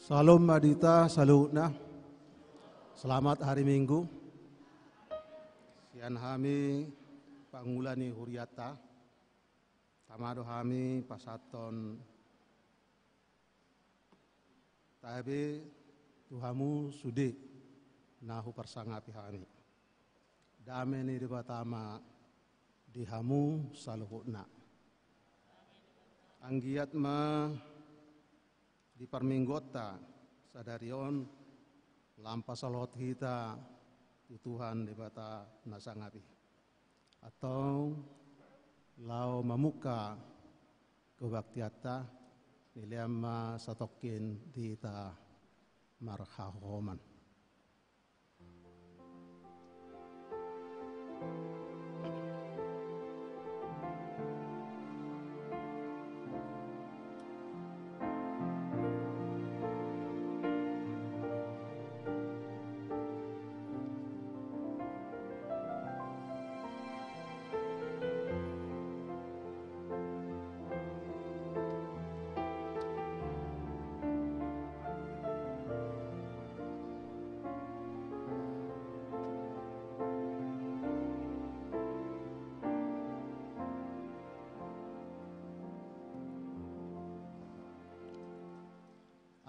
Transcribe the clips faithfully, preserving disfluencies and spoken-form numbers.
Syalom ma di hita saluhutna. Selamat hari Minggu. Sian hami pangula ni hurianta, tama do hami pasahathon tabe tu hamu sude na huparsangapi hami. Dame ni Debata ma di hamu saluhutna. Anggiat ma di parmingguonta sadari on lam pasahat hita tu Tuhan Debata na sangap i. Antong laho mamungka kebaktianta, dilehon ma satongkin di hita marhahoman.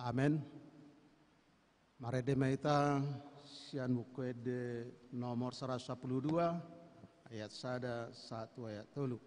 Amen. Marende ma hita sian Buku Ende nomor saratus sampulu dua, ayat sada sahat tu ayat tolu.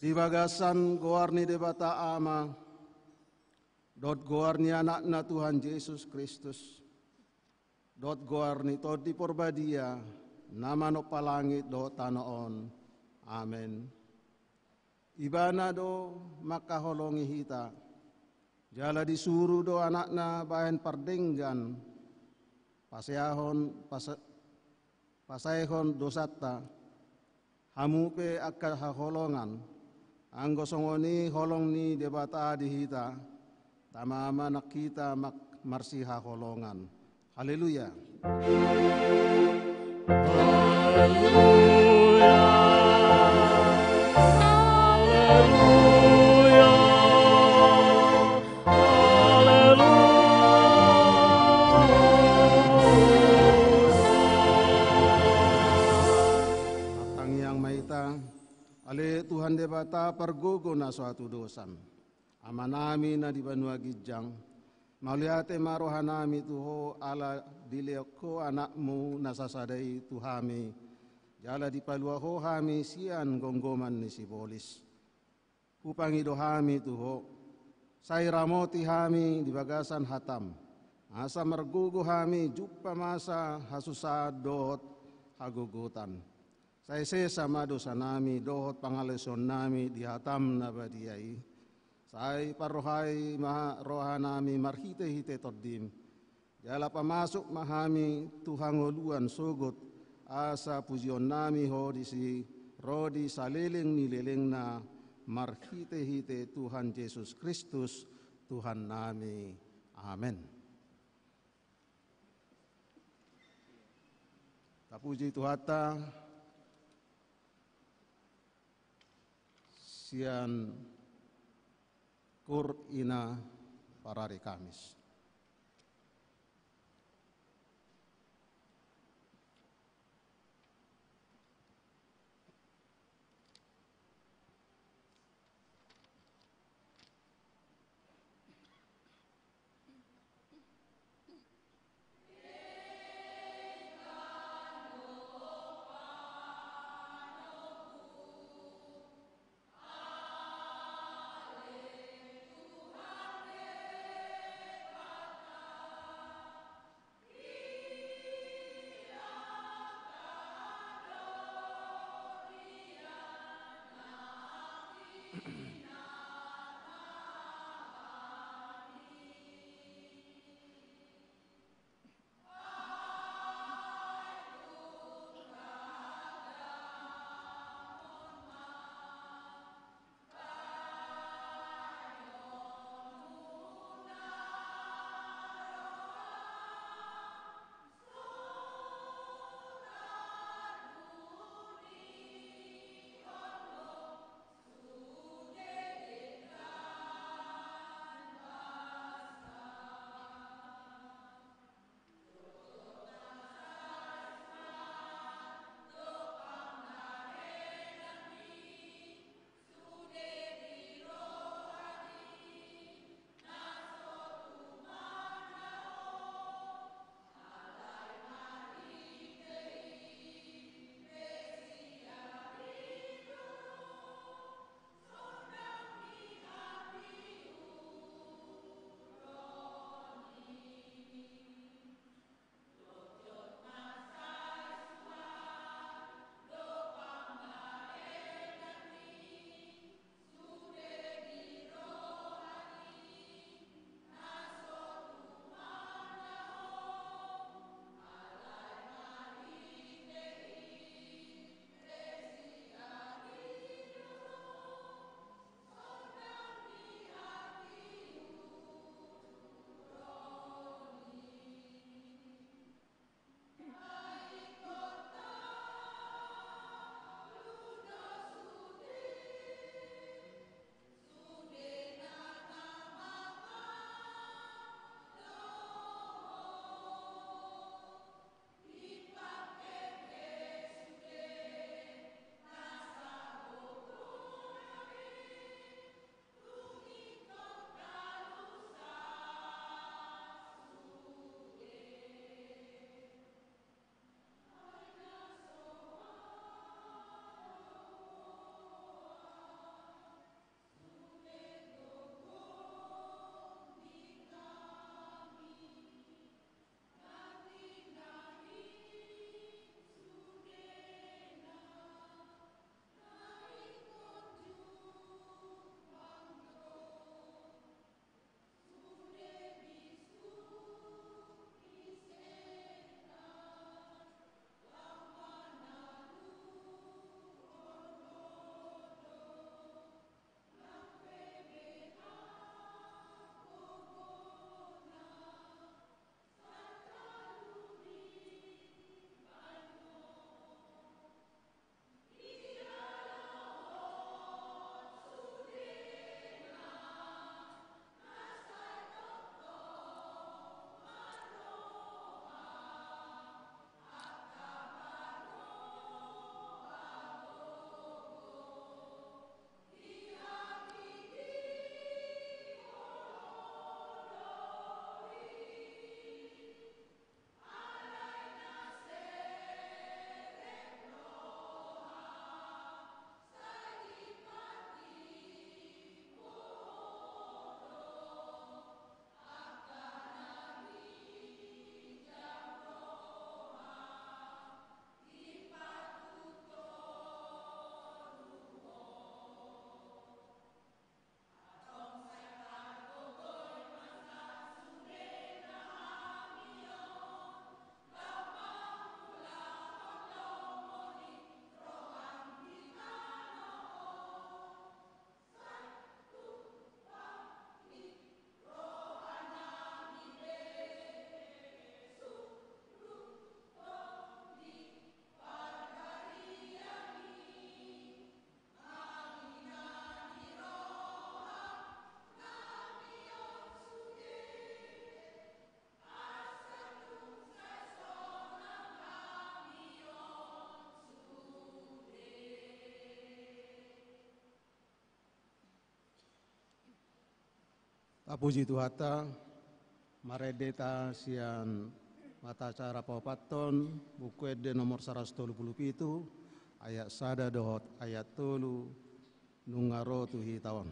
Di bagasan goar ni Debata Ama, dohot goar ni Anakna Tuhan Jesus Kristus, dohot goar ni Tondi Porbadia, na manompa langit dohot tano on. Amen. Ibana do mangkaholongi hita, Jala disuru do Anakna bahen pardenggan, paseahon, pasa-, pasaehon dosanta. Hamu pe angka haholongan, anggo songon i holong ni Debata di hita, tama ma nang hita mak-, marsihaholongan. Haleluya. Haleluya. Haleluya. Haleluya. Martangiang ma hita. Ale Tuhan Debata pargogo na so hatudosan, Amanami na di banua ginjang, mauliate ma rohanami tu Ho ala dilehon Ho Anakmu na sasada i tu hami, jala dipalua Ho hami sian gomgoman ni sibolis. Hupangido hami tu Ho, sai ramoti hami di bagasan hataM, asa margogo hami jumpa masa hasusaan dohot hagogotan. Sai sesa ma dosanami dohot pangalaosionnami di hataM na badia i. Sai parrohai ma rohanami marhitehite TondiM. Jala pamasuk ma hami tu hangoluan sogot, asa pujionnami Ho disi ro di saleleng ni lelengna, marhitehite Tuhan Jesus Kristus, Tuhannami. Amen. Tapuji Tuhanta sian koor ina parari Kamis. Tapuji Tuhanta, marende hita sian mata acara paopathon, Buku Ende nomor saratus tolu pulu pitu, ayat sada dohot ayat tolu, nunga ro tu hita on.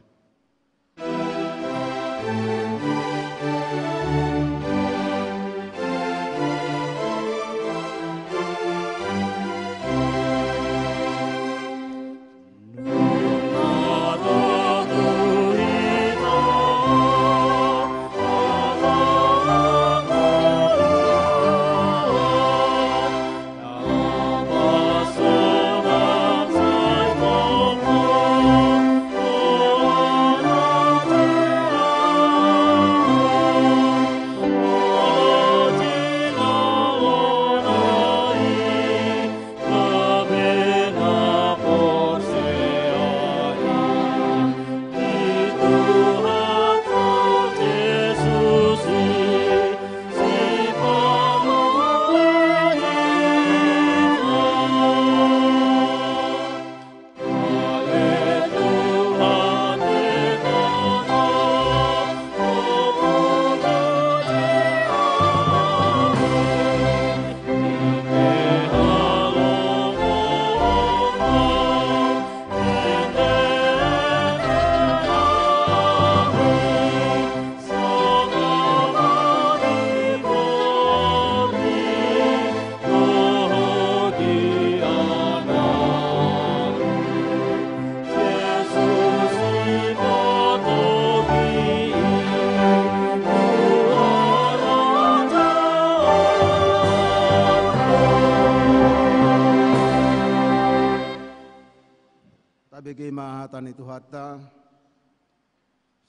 Tabege ma hata ni Tuhanta.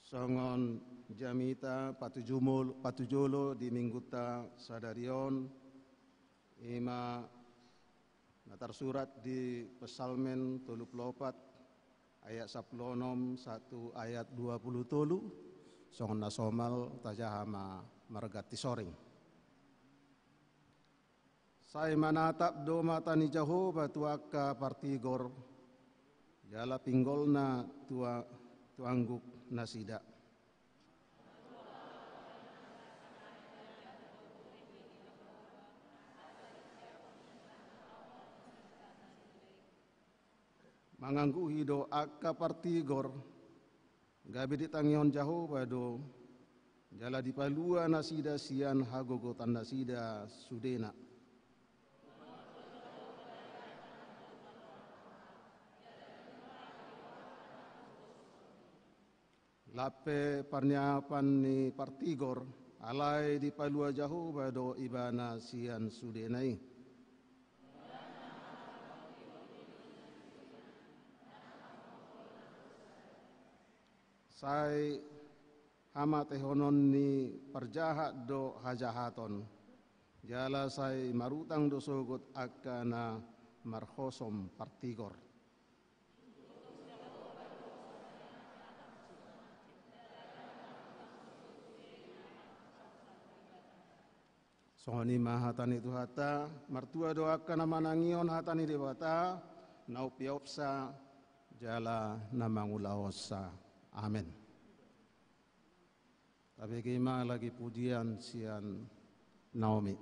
Songon jamita patujumol-, patujolo di minggunta sadari on, i ma na tarsurat di Psalmen tolu pulu opat ayat sampulu onom sahat tu ayat dua pulu tolu, songon na somal tajaha ma marganti soring. Sai manatap do mata ni Jahowa tu angka partigor, jala pinggolna tu a-, tu angguk nasida. Mangangguhi do angka partigor, gabe ditangihon Jahowa do, jala dipalua nasida sian hagogotan nasida sudena. Lam pe parniapan ni partigor, alai dipalua Jahowa do ibana sian sudena i. Sai hamatehonon ni parjahat do hajahaton, jala sai marutang do sogot angka na marhosom partigor. Songon i ma hata ni Tuhanta. Martua do angka na manangihon hata ni Debata, na umpeopsa jala na mangulahonsa. Amen. Tabege ma lagi pujian sian Naomi.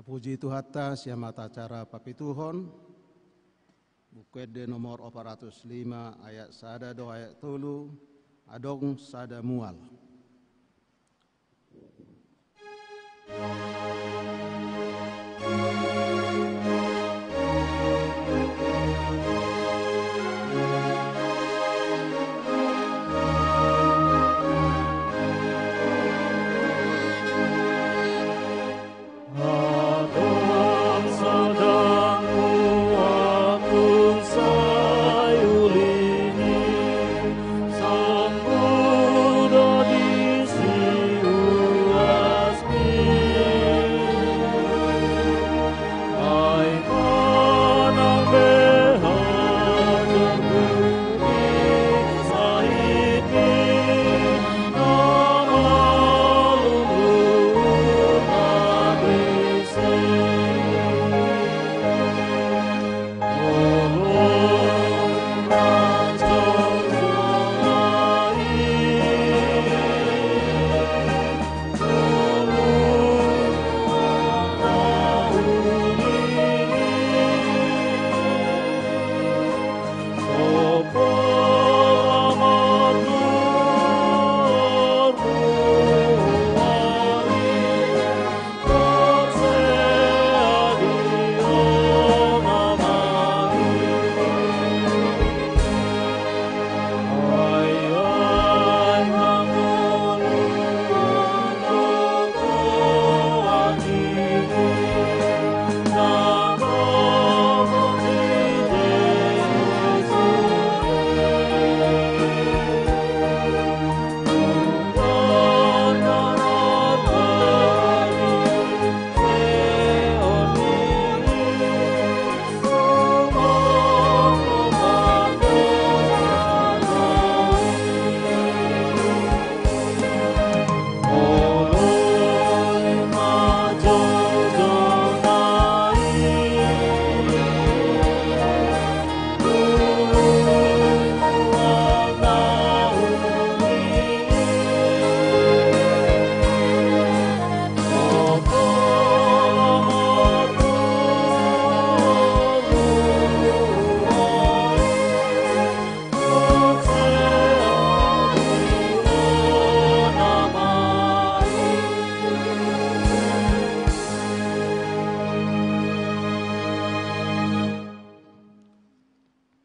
Puji Tuhanta, sian hata acara papituhon, Buku Ende nomor opat ratus lima, ayat sada dohot ayat tolu, adong sada mual.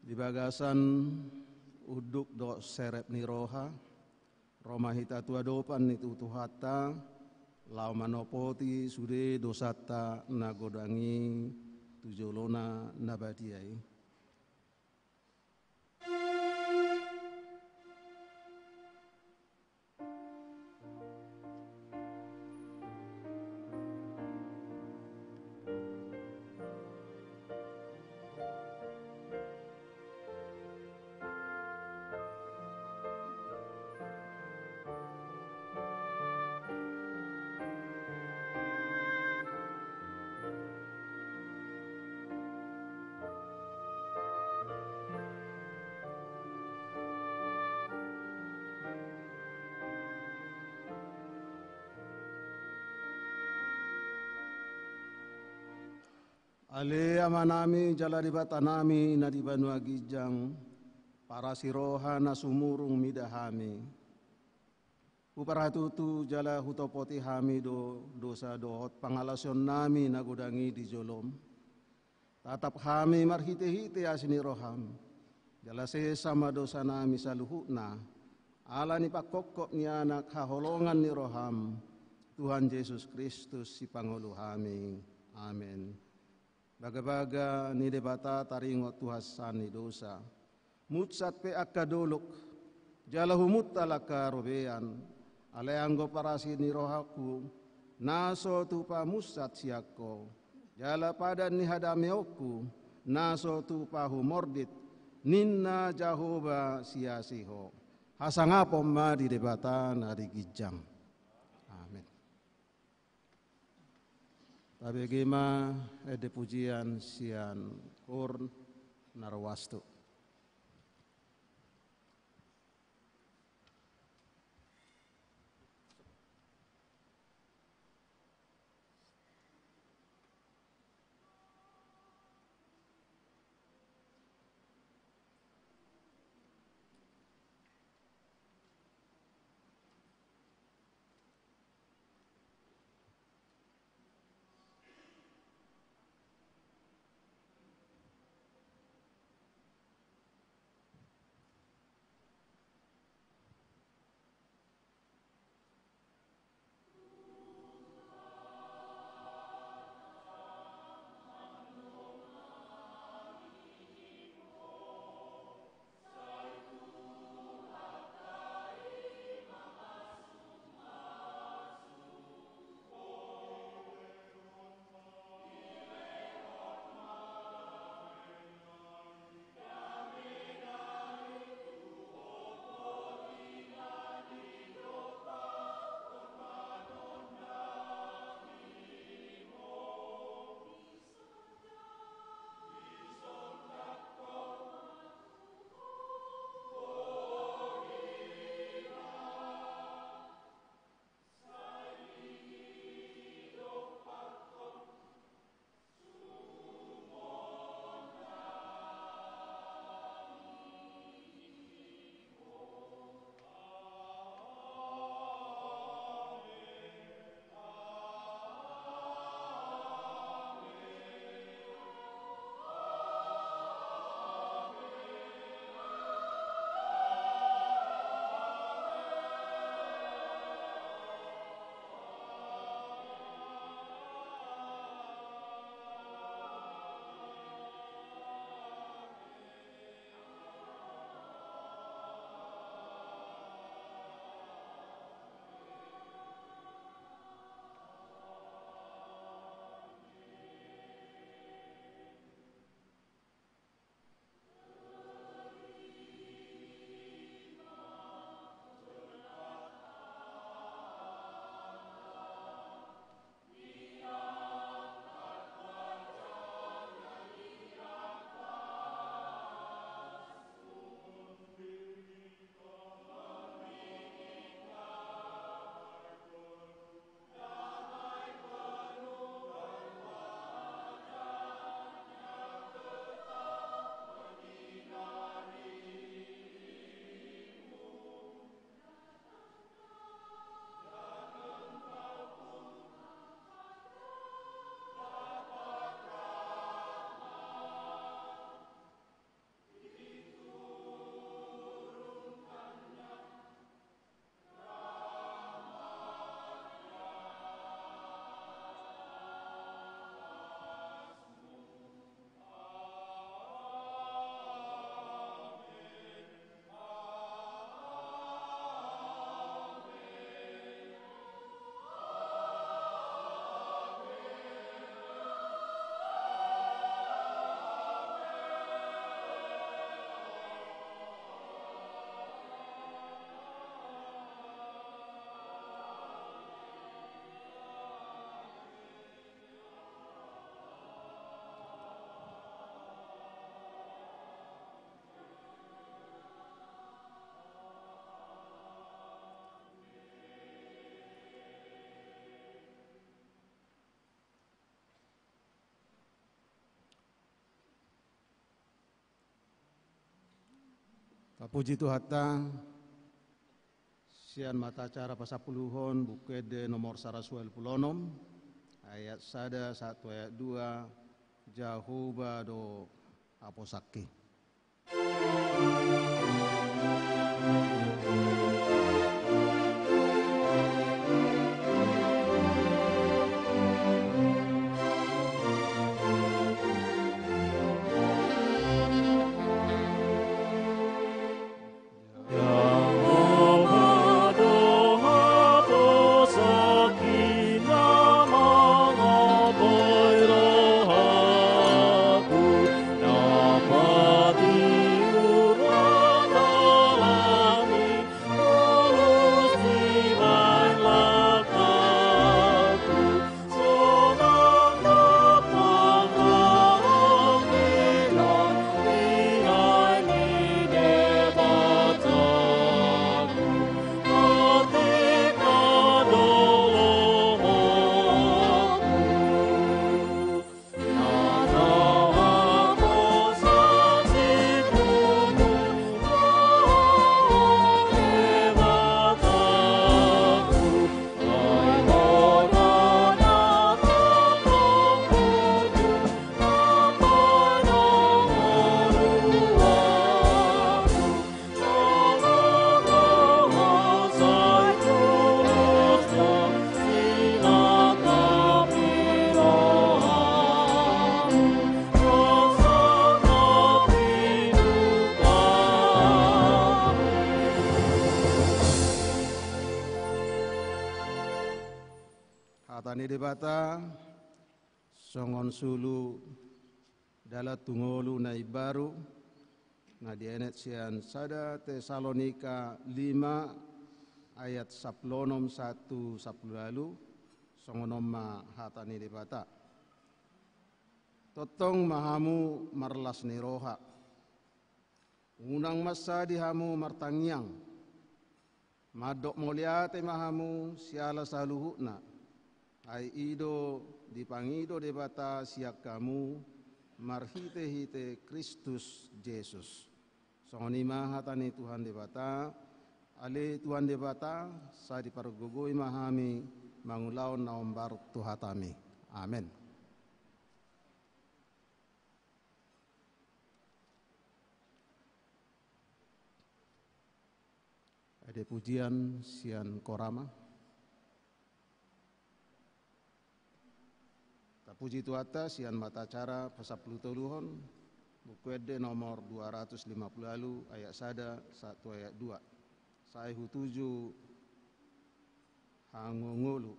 Di bagasan unduk dohot serep ni roha, ro ma hita tu adopan ni Tuhanta, laho manopoti sude dosanta na godang i tu joloNa na badia i. Ale Amanami jala Debatanami na di banua ginjang, parasi roha na sumurung mida hami. Huparhatutu jala hutopoti hami do dosa dohot pangalaosionnami na godang i di joloM. Tatap hami marhitehite asi ni rohaM, jala sesa ma dosanami saluhutna, ala ni pangkophop ni Anak haholongan ni rohaM, Tuhan Jesus Kristus Sipangolu hami. Amen. Bagabaga ni Debata taringot tu hasesaan ni dosa. Munsat pe angka dolok, jala humuntal angka robean, alai anggo parasi ni rohangku, na so tupa munsat sian Ho, jala padan ni hadameonku, na so tupa humordit, ninna Jahowa siasi Ho. Hasangapon ma di Debata na di ginjang. Amen. Tabege ma ende pujian sian Koor Narwastu. Tapuji Tuhanta, sian ma hata acara pasampuluhon, Buku Ende nomor saratus ualu pulu onom, ayat sada sahat tu ayat dua, Jahowa do haposanki. Hata ni Debata songon sulu dalan tu ngolu na imbaru, na dienet sian sada Tesalonika lima ayat sampulu onom sahat tu sampulu ualu, songon on ma hata ni Debata. Tongtong ma hamu marlas ni roha. Unang mansadi hamu martangiang. Mandok mauliate ma hamu siala saluhutna, ai i do dipangido Debata sian hamu marhitehite Kristus Jesus. Songon i ma hata ni Tuhan Debata. Ale Tuhan Debata, sai dipargogoi ma hami mangulahon na hombar tu hatami. Amen. Ende pujian sian Korama. Tapuji Tuhanta sian ma hata acara pasampulu toluhon, Buku Ende nomor dua ratus lima pulu ualu, ayat sada sahat tu ayat dua. Sai hutuju hangoluan.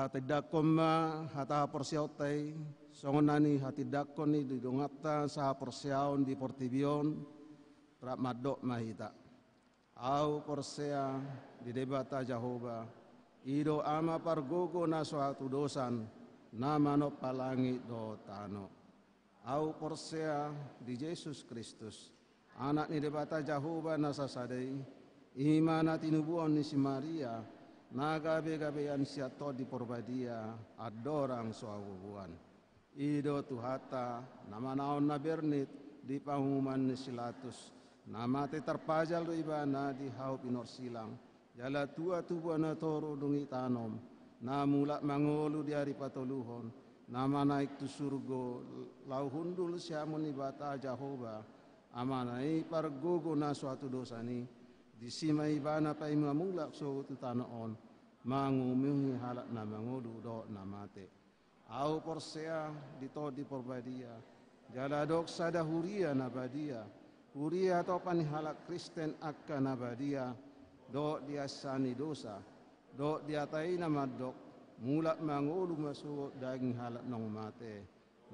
Hatindangkon ma hata haporseaonta i, songon na nihatindangkon ni di donganta sahaporseaon di portibi on, rap mandok ma hita. Ahu porsea di Debata Jahowa, i do Ama pargogo na so hatudosan, na manompa langit dohot tano. Ahu porsea di Jesus Kristus, Anak ni Debata Jahowa na sasada i, i ma na tinubuhon ni si Maria, na gabegabean sian Tondi Porbadia, andorang so habuabuan. I do Tuhanta, na manaon na bernit di panguhuman ni si Latus, na mate tarpajal do ibana di hau pinorsilang, jala tua tubu na toru dung i tanom, na mulak mangolu di ari patoluhon, na manaek tu surgo, laho hundul siamun ni Debata Jahowa, Amana i pargogo na so hatudosan i, disi ma ibana paima mulak sogot tu tano on, manguhumihuhi halak na mangolu dohot na mate. Ahu porsea di Tondi Porbadia, jala adong sada huria na badia, huria atopan ni halak Kristen angka na badia, dohot di ansa ni dosa, dohot di hata i na mandok, mulak mangolu ma sogot daging halak naung mate,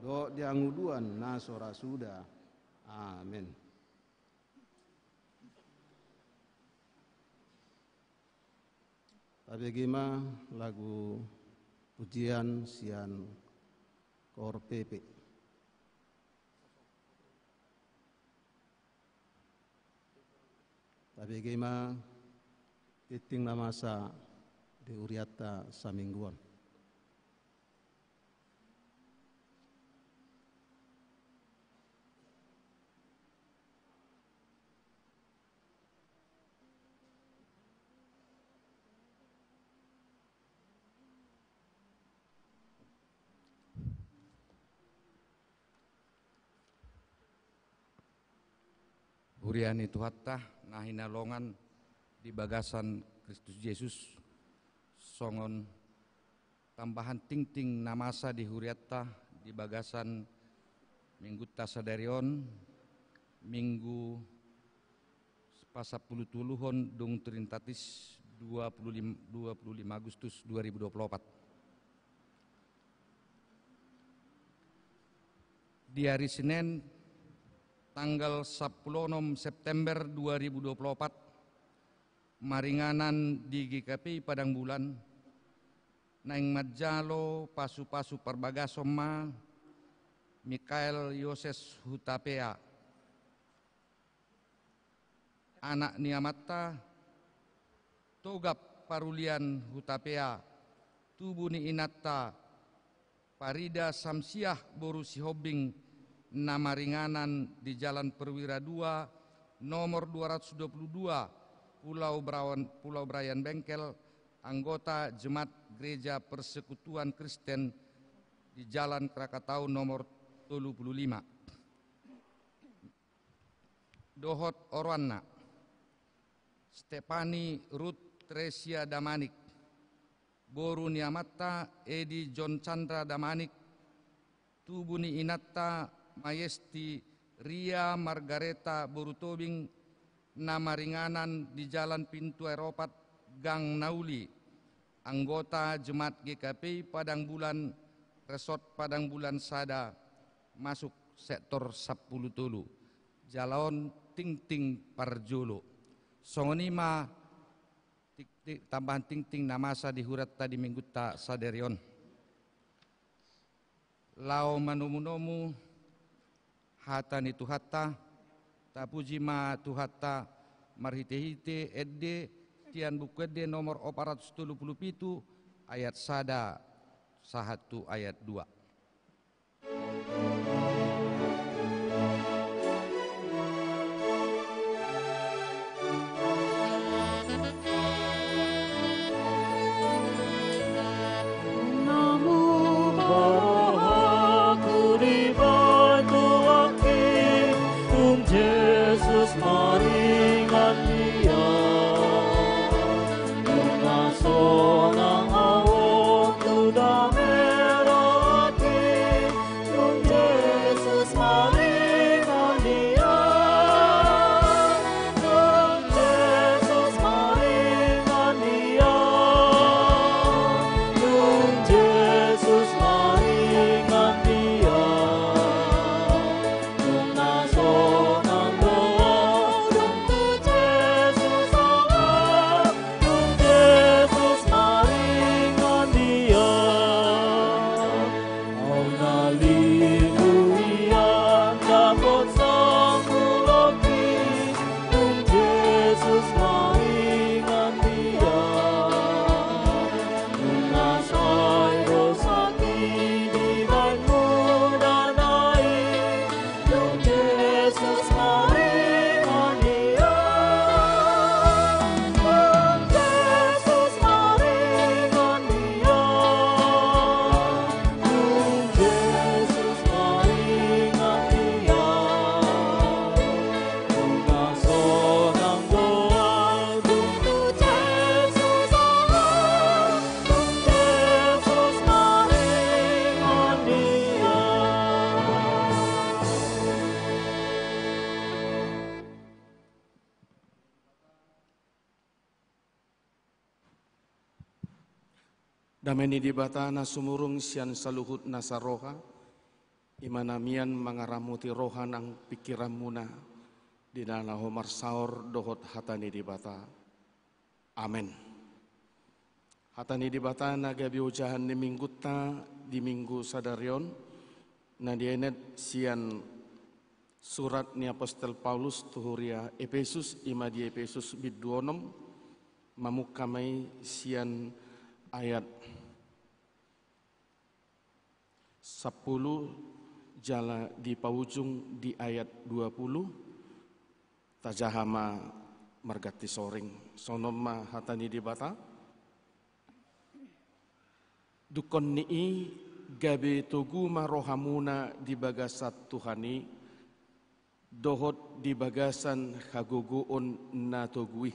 dohot di hangoluan na so ra suda. Amen. Tabege ma lagu pujian sian Koor P P. Tabege ma tingting na masa di hurianta saminggu on. Huria ni Tuhanta na hinaholongan di bagasan Kristus Jesus, songon tambahan tingting na masa di hurianta di bagasan Minggunta sadari on, Minggu pasampulu toluhon dung Trinitatis, dua puluh lima, dua puluh lima Agustus dua ribu dua puluh opat. Di ari Senen, tanggal sampulu onom September dua ribu dua puluh opat, maringanan di G K P I Padang Bulan, naeng manjalo pasupasu parbagason ma Mikael Yoses Hutapea, anak ni amanta Togap Parulian Hutapea, tubu ni inanta Parida Samsiah boru Sihombing, na maringanan di Jalan Perwira dua, nomor dua ratus dua puluh dua, Pulau Brawan-, Pulau Brayan Bengkel, anggota Jemaat Gereja Persekutuan Kristen di Jalan Krakatau nomor tolu puluh lima. Dohot oroanna, Stepani Ruth Tresia Damanik, boru ni amanta Edi John Chandra Damanik, tubu ni inanta Mayesti Ria Margareta boru Tobing, na maringanan di Jalan Pintu Air Opat, Gang Nauli, anggota Jemaat G K P I Padang Bulan, Resort Padang Bulan sada, masuk sektor sampulu tolu. Jala on tingting parjolo. Songon i ma tik-, tik-, tambahan tingting na masa di hurianta di Minggunta sadari on. Laho manomunomu hata ni Tuhanta, tapuji ma Tuhanta marhitehite ende, sian Buku Ende nomor opat ratus tolu puluh pitu, ayat sada sahat tu ayat dua. Namu barohaku di batu akik, dung Jesus maringan dia. Nunga sonang au on tu damerati, dung Jesus Dame ni Debata na sumurung sian saluhut nasa roha, i ma na mian mangaramoti roha nang pingkiranmuna di na laho marsaor dohot hata ni Debata. Amen. Hata ni Debata na gabe ojahan ni Minggunta di Minggu sadari on, na dienet sian surat ni apostel Paulus tu huria Epesus, i ma di Epesus bindu onom, mamungka ma i sian ayat sampulu jala dipaujung di ayat dua pulu. Tajaha ma marganti soring. Songon on ma hata ni Debata. Dungkon ni i, gabe togu ma rohamuna di bagasan Tuhan i, dohot di bagasan hagogoon na togu i.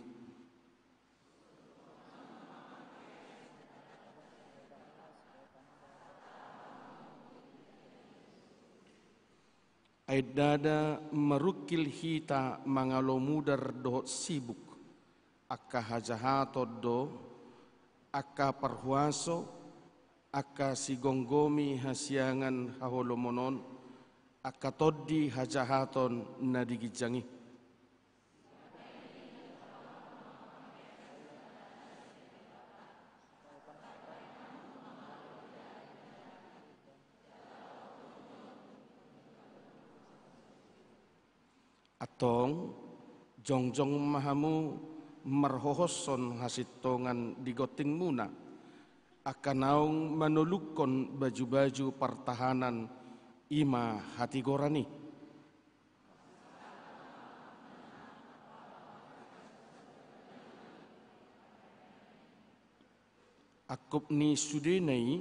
Ai ndada marungkil hita mangalo mudar dohot sibuk, angka hajahaton do, angka parhuaso, angka sigomgomi hasiangan haholomon on, angka tondi hajahaton na di ginjang i. Antong, jongjong ma hamu marhohoshon hasintongan di gontingmuna, angka naung manolukkon bajubaju partahanan, i ma hatigoran i. Angkup ni sudena i,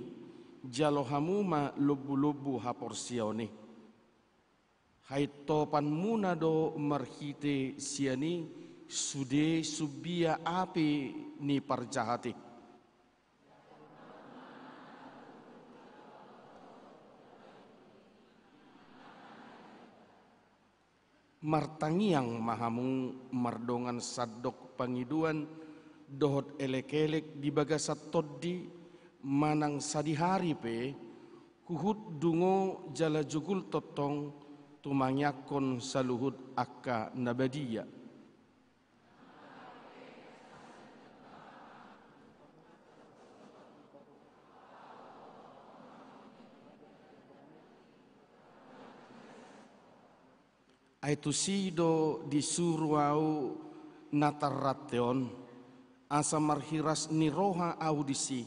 jalo hamu ma lombulombu haporseaon i. Haintopanmuna do marhite sian i sude sumbia api ni parjahat i. Martangiang ma hamu mardongan sandok pangidoan dohot elekelek di bagasan tondi, manang sadihari pe huhut dungo jala jugul tongtong tumangiangkon saluhut angka na badia. Ai tusi do disuru ahu na tarrante on, asa marhiras ni roha ahu disi,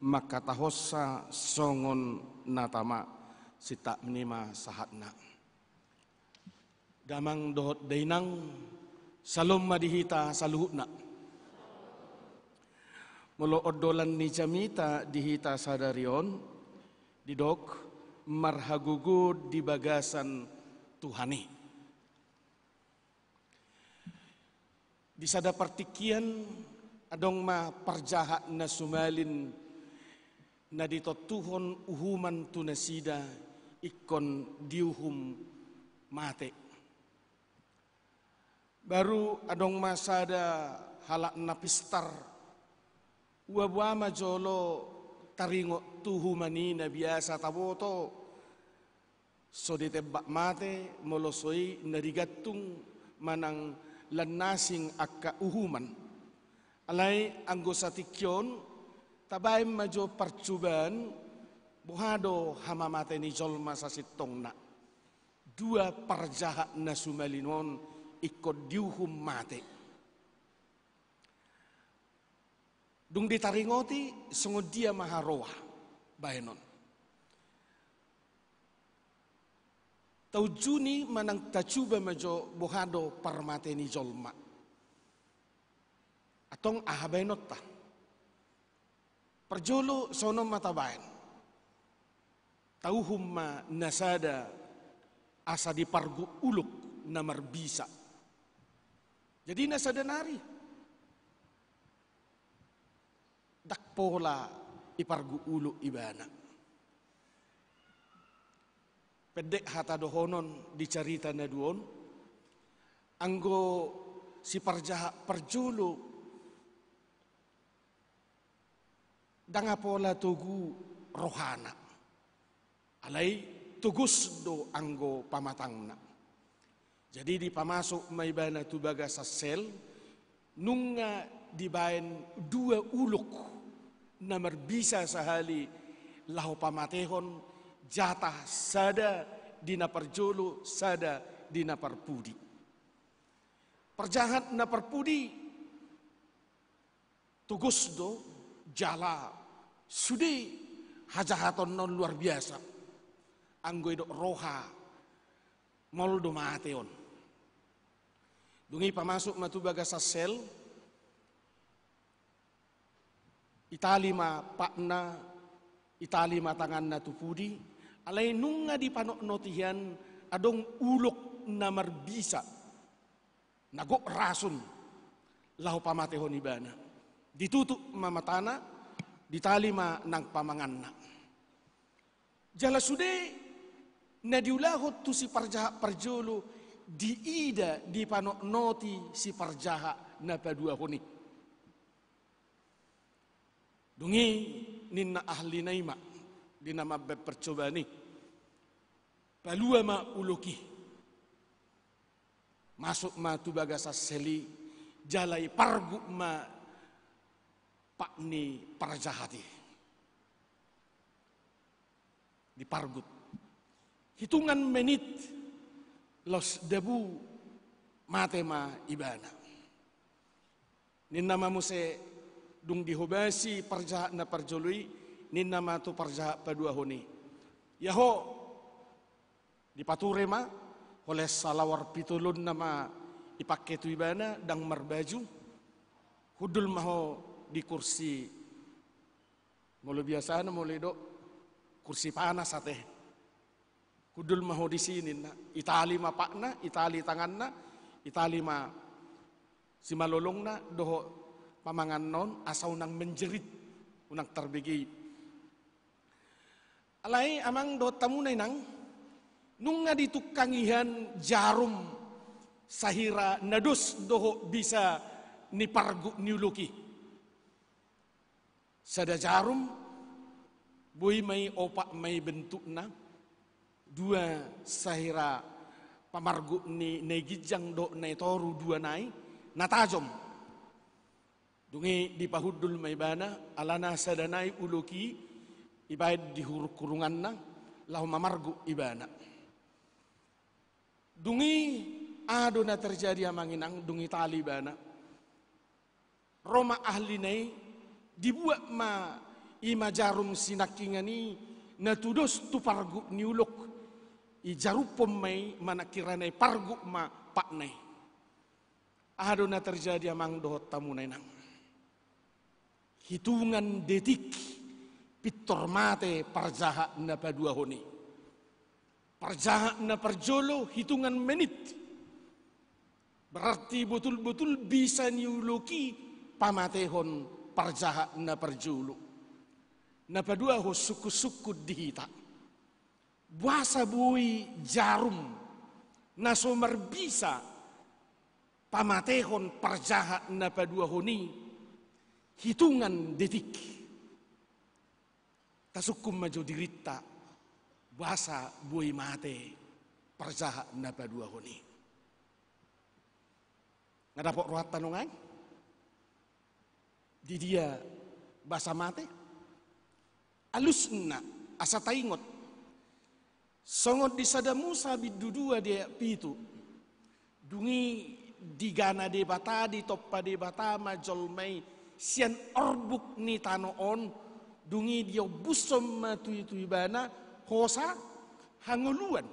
mangkatahonsa songon na tama. Sitap ni ma sahatna. Damang dohot dainang, salom ma di hita saluhutna. Molo ondolan ni jamita di hita sadari on, didok marhagogoon di bagasan Tuhan i. Di sada partingkian, adong ma parjahat na sumalin na ditontuhon uhuman tu nasida, ingkon diuhum mate. Baru adong ma sada halak na pistar, ua boha ma jolo taringot tu uhuman i na biasa taboto, so ditembak mate, molo so i na digantung manang lannasing angka uhuman. Alai anggo satingki on, tabaen ma jo parcobaan, boha do hamamate ni jolma sasintongna. Dua parjahat na sumalin on ingkon diuhum mate. Dung ditaringoti, songon dia ma haroa baenon? Taunjuni manang tacuba ma jo boha do parmate ni jolma. Antong aha baenonta? Parjolo songon on ma tabaen. Tauhum ma na sada asa diparguk ulok na marbisa. Jadi na sada nari ndang pola iparguk ulok ibana. Pendek hata dohonon di carita na dua on, anggo si parjahat parjolo ndang pola togu rohana. Alai togos do anggo pamatangna. Jadi dipamasuk ma ibana tu bagasan sel, nunga dibaen dua ulok na marbisa sahali laho pamatehon, jatah sada di na parjolo, sada di na parpudi. Parjahat na parpudi togos do, jala sude hajahatonna on luar biasa. Anggo didok roha, maol do mate on. Dung i pamasuk ma tu bagasan sel, itali ma patna, itali ma tanganna tu pudi, alai nunga dipanotnoti hian adong ulok na marbisa, na gok rasun laho pamatehon ibana. Ditutup ma matana, ditali ma nang pamanganna. Jala sude na diulahon tu si parjahat parjolo diida, dipanotnoti si parjahat na paduahon i. Dung i ninna ahlina i ma di na mambaen parcobaan i, palua ma ulok i. Masuk ma tu bagasan sel i, jala dipargut ma pat ni parjahat i. Dipargut. Hitungan menit, laos dabu, mate ma ibana. Ninna ma muse, dung dihobasi parjahat na parjolo i, ninna ma tu parjahat paduahon i: Ia ho, dipature ma, holan salawar pitolonna ma dipangke tu ibana, ndang marbaju. Hundul ma ho di kursi, molo biasana molo didok kursi panas ate. Hundul ma ho disi ninna. Itali ma patna, itali tanganna, itali ma simalolongna dohot pamanganna on, asa unang menjerit, unang tarbege i. Alai amang dohot hamuna inang, nunga ditungkangi hian jarum sahira na dos dohot bisa ni pargut ni ulok i. Sada jarum, boi ma i opat ma i bentukna, dua sahira pamargut ni na i ginjang dohot na i toru, dua nai na tajom. Dung i dipahundul ma ibana, alana sada nai ulok i dibaen di hurunghurunganna laho mamargut ibana. Dung i aha do na terjadi amang inang, dung ditali ibana? Ro ma ahlina i, dibuat ma i ma jarum sinangkingan i na tudos tu pargut ni ulok, dijaruphon ma i manang kirana i pargut ma patna i. Aha do na terjadi amang dohot hamuna inang? Hitungan detik pintor mate parjahat na paduahon i. Parjahat na parjolo hitungan menit. Berarti botul-botul bisa ni ulok i pamatehon parjahat na parjolo. Na paduahon sungkun-sungkun di hita. Boasa boi jarum na so marbisa pamatehon parjahat na paduahon i hitungan detik? Tasungkun ma jo dirinta, boasa boi mate parjahat na paduahon i. Nga dapot rohanta nuaeng? Di dia boasa mate? Alusna, asa taingot. Songon di sada Musa bindu dua di ayat pitu. Dung i digana Debata, ditompa Debata ma jolma i sian orbuk ni tano on, dung i diombushon ma tu i, tu ibana hosa hangoluan.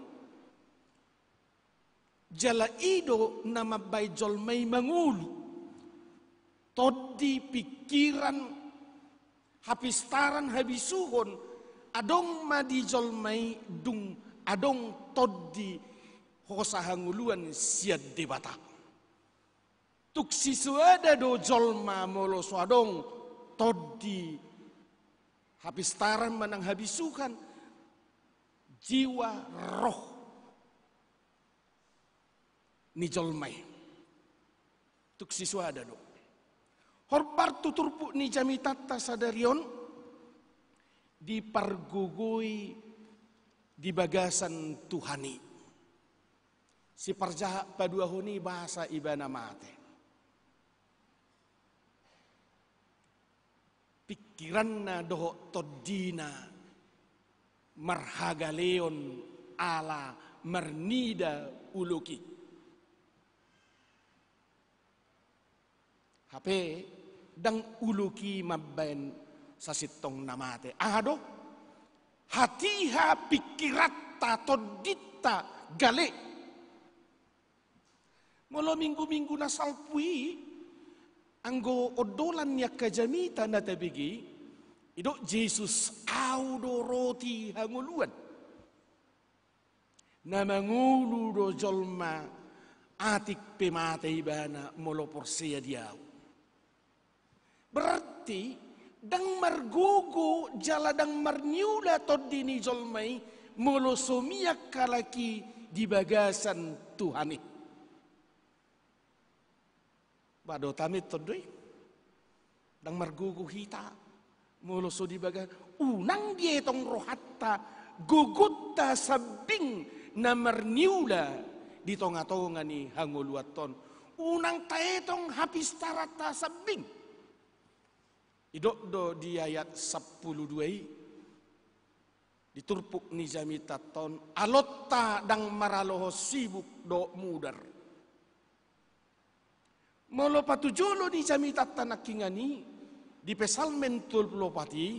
Jala i do na mambaen jolma i mangolu. Tondi, pingkiran, hapistaran, habisuhon, adong ma di jolma i dung adong tondi hosa hangoluan sian Debata. Tung sisoada do jolma molo so adong tondi hapistaran manang habisuhan, jiwa, roh ni jolma i. Tung sisoada do. Hombar tu turpuk ni jamitanta sadari on, Dipargogoi di bagasan Tuhan i. Siparjahat paduahon i basa ibana mate. Pingkiranna dohot tondina marhagaleon ala marnida ulok i. Hape ndang ulok i mambaen sasintongna mate. Aha do? Hatiha pingkiranta, tondinta gale. Molo minggu-minggu na salpu i, anggo ondolan ni angka jamita na tabege i, didok Jesus, "Ahu do roti hangoluan." Na mangolu do jolma, atik pe mate ibana molo porsea di ahu. Berarti ndang margogo jala ndang marniula tondi ni jolma i molo so mian halak i di bagasan Tuhan i. Ba dohot hami antong do i. Ndang margogo hita molo so di bagas, unang dietong rohanta gogonta sambing na marniula di tonga-tonga ni hangoluanta on. Unang taetong hapistaranta sambing. Didok do di ayat sampulu dua i, di turpuk ni jamitanta on, alonta ndang maralohon sibuk dohot mudar. Molo patujolo ni jamitanta nangkiningan i, di Psalmen tolu pulu opat i,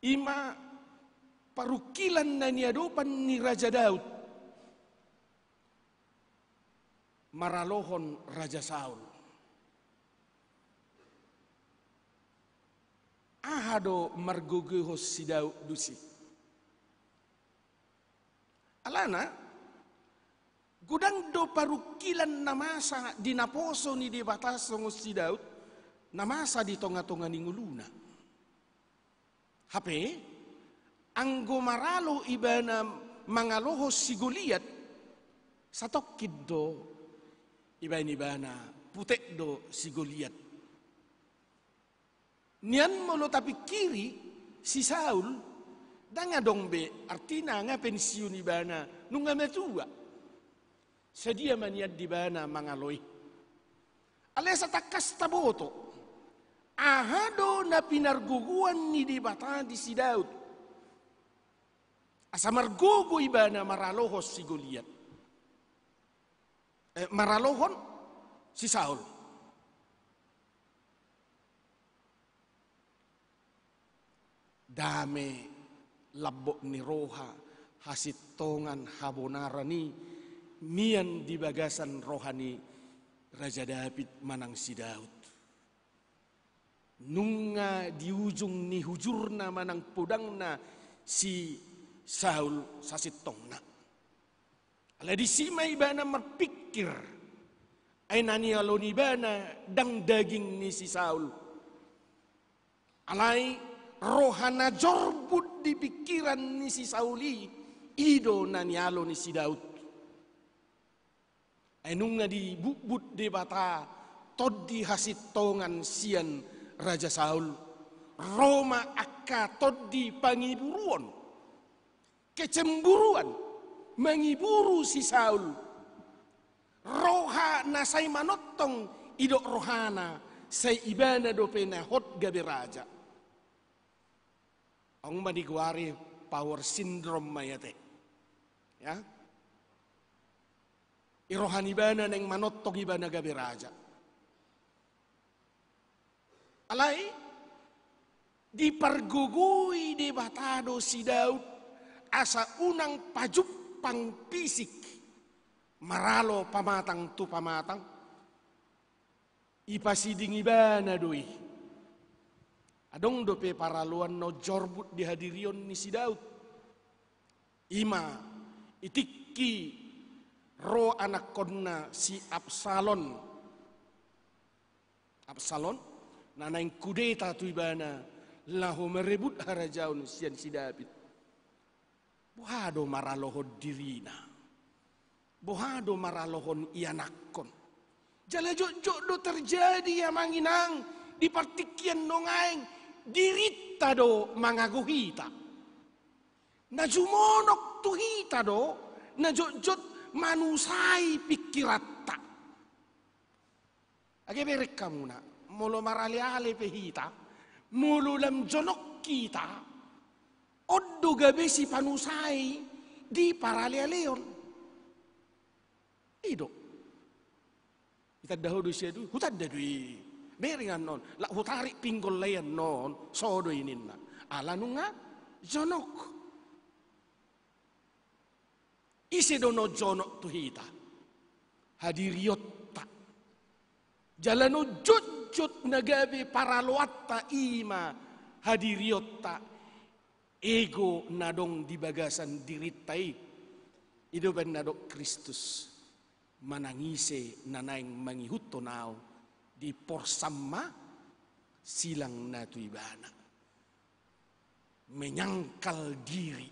i ma parungkilan na niadopan ni Raja Daud maralohon Raja Saul. Aha do margogoihon si Daud tusi? Alana, godang do parungkilan na masa di naposo ni Debata songon si Daud, na masa di tonga-tonga ni ngoluna. Hape, anggo maralo ibana mangalohon si Goliat, satongkin do ibaen ibana, putek do si Goliat. Nian molo tapingkiri, si Saul, ndang adong be, artina nga pensiun ibana, nunga matua. Sadia ma nian di ibana mangalo i. Alai asa tangkas taboto, aha do na pinargogoan ni Debata di si Daud, asa margogo ibana maralohon si Goliat. Eh, maralohon si Saul. Dame, lambok ni roha, hasintongan, habonaran i mian di bagasan roha ni Raja Daud manang si Daud. Nunga di ujung ni hujurna manang podangna si Saul sasintongna. Alai disi ma ibana marpingkir, ai na nialon ibana ndang daging ni si Saul. Alai roha na jorbut di pingkiran ni si Saul i, i do na nialo ni si Daud. Ai nunga dibutbut Debata tondi hasintongan sian Raja Saul, ro ma angka tondi pangiburuon, kecemburuan, mangiburu si Saul. Roha na sai manongtong, didok rohana, sai ibana dope na hot gabe raja. Adong ma digoari power syndrome ma i ate. Ya. Di roha ni ibana naeng manongtong ibana gabe raja. Alai dipargogoi Debata do si Daud asa unang pajumpang fisik, maralo pamatang tu pamatang. Dipasiding ibana do i. Adong dope paraloan na jorbut di hadirion ni si Daud. I ma di tingki ro anakkonna si Absalom. Absalom, na naeng kudeta tu ibana laho marebut harajaon sian si Daud. Boha do maralohon dirina? Boha do maralohon ianakkon? Jala jotjot do terjadi, amang inang, di partingkian nuaeng. dirinta do mangago hita. Na jumonok tu hita do na jotjot manusai pingkiranta. Age bereng hamuna, molo maraleale pe hita, molo lam jonok hita, on do gabe sipanusai di paralealeon. I do. Itanda ho do sia do, hutanda do i. Bereng annon, lak hutarik pinggol lai annon, so do i ninna. Ala nunga jonok. Ise do na jonok tu hita? Hadirionta. Jala na jotjot na gabe paraloanta i ma hadirionta. Ego na adong di bagasan dirinta i. I do umbahen na dok Kristus. Manang ise na naeng mangihuthon au, diporsan ma silangna tu ibana. Menyangkal diri,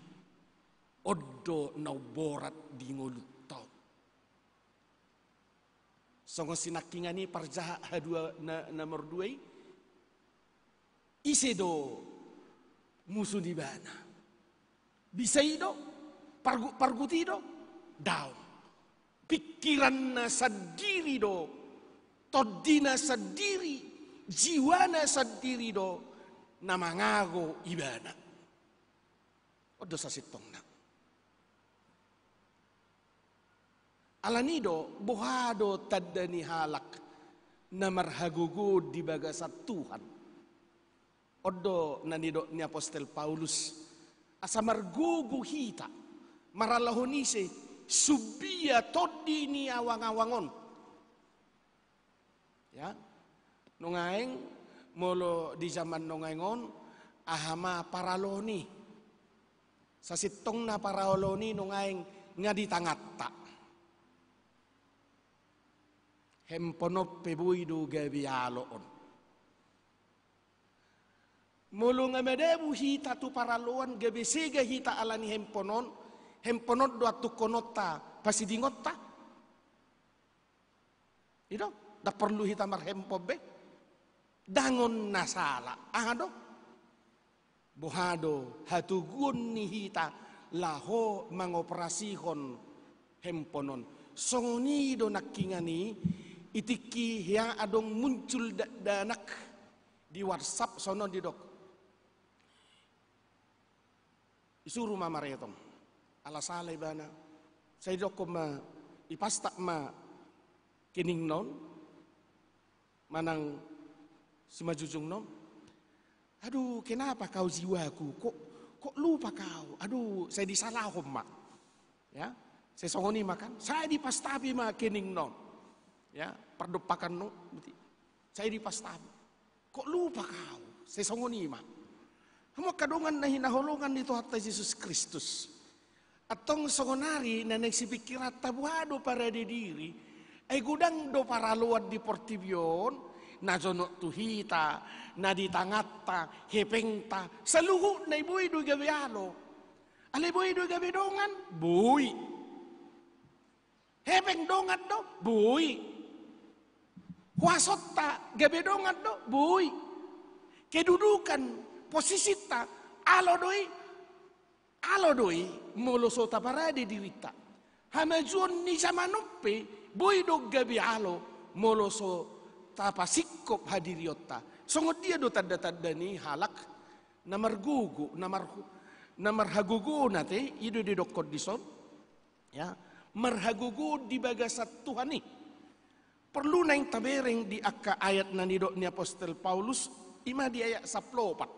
on do na umborat di ngolunta on. Songon sinangkingan i parjahat hadua na, na mardua i, ise do musu ni ibana? Bisa i do, pargut-pargut i do? Daong. Pingkiranna sandiri do, tondina sandiri, jiwana sandiri do na mangago ibana. On do sasintongna. Alani do, boha do tanda ni halak na marhagogoon di bagasan Tuhan? On do na nidok ni apostel Paulus, asa margogo hita marhalahon ise, sumbia tondi ni awang-awang on. Ya. Nuaeng, molo di zaman nuaeng on, aha ma paraloan i? Sasintongna paraloan i nuaeng nga di tanganta. Handphone on pe boi do gabe alo on. Molo nga madabu hita tu paraloan, gabe sega hita alani handphone on, handphone on do antungkononta pasidingonta. I do, ndang porlu hita marhandphone be. Ndang on na sala. Aha do? Boha do hatoguon ni hita laho mangoperasihon handphone on? Songon i do nangkiningan i, i tingki hea adong muncul dakdanak di WhatsApp, songon on didok. Isuru ma maretong. Ala sala ibana. Sai didokkon ma, ipastak ma keningna on, manang simanjujungna on. Aduh, kenapa kau jiwaku? Kok, kok lupa kau? Aduh, sai disalahon ma. Ya, sai songon i ma kan. Sai dipastapi ma keningna on. Ya, pardompakanna on. Sai dipastapi. Kok lupa kau? Sai songon i ma. Hamu angka dongan na hinaholongan ni Tuhanta Jesus Kristus. Antong songonari na naeng sipingkiranta boha do parade diri, ai godang do paraloan di portibi on, na jonok tu hita, na di tanganta, hepengta, saluhutna i boi do gabe alo. Alai boi do gabe dongan? Boi. Hepeng dongan do? Boi. Huasonta gabe dongan do? Boi. Kedudukan, posisinta, alo do i? Alo do i, molo so taparade dirinta. Hamajuon ni jaman on pe, boi do gabe alo, molo so tapasingkop hadirionta. Songon dia do tanda-tanda ni halak na margogo, na mar-, na marhagogoon ate, i do didokkon dison. Ya, marhagogoon di bagasan Tuhan i. Porlu naeng tabereng di angka ayat na nidok ni apostel Paulus, i ma di ayat sampulu opat.